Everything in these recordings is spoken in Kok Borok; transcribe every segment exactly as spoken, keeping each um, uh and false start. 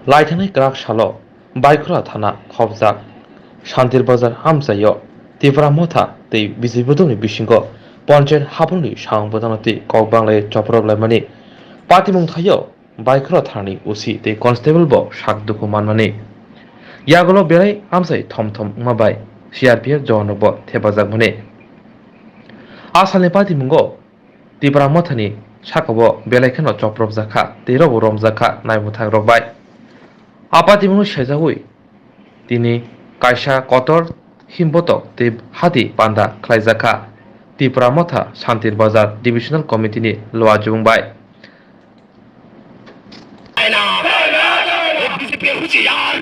Laithani kwrak salo Baikhora thana khopjak Shantir Bazar amchaio Tipra Motha tei B J P dulni bisingo ponchayat haphangni samung bodolno tei kok banglai choprok laimani patimung thaio Baikhora thanani O C tei constable bo sak dukhu manmani. Yagulo belai amchai thom thom wngma bai C R P F jawan rokbo thepajakmani. A salni patimungo Tipra Mothani sakao belai kheno chopropjak kha tei robo romjak kha naimwthang rok bai. A patimungno sejaui tini kaisa kotor himbotok tei hati panda khlaijak kha Tipra Motha Shantir Bazar Divisional Committee ni luajubung bai. BJP होशियार,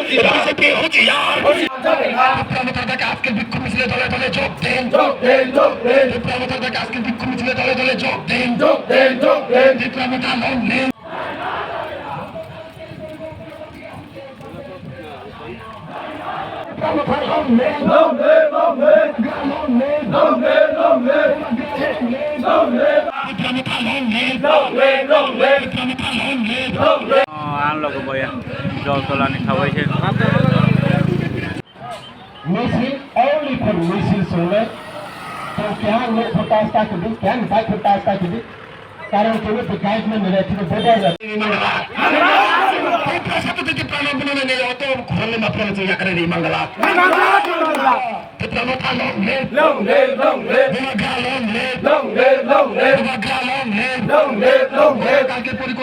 बीजेपी होशियार। বিপ্লব তার ডাকে আজকে বিক্ষোভ মিছিলে দলে দলে যোগ দিন। বিপ্লব তার ডাকে আজকে বিক্ষোভ মিছিলে দলে দলে যোগ দিন। বিপ্লব তার long live। Ang logo boya jol tolani khawai se. Misil, only for misil solo. To kya no photo sta kidi, kya no photo sta kidi. Karon kini the guide man nila kini bodo na. Prasa to titi prana bina na nila oto khorle ma prana to yakare ni mangala. Tipra Motha long live. Long live, long live. Bubagra long live. Long live, long live. Bubagra long live. Long live, long live. Kalke pori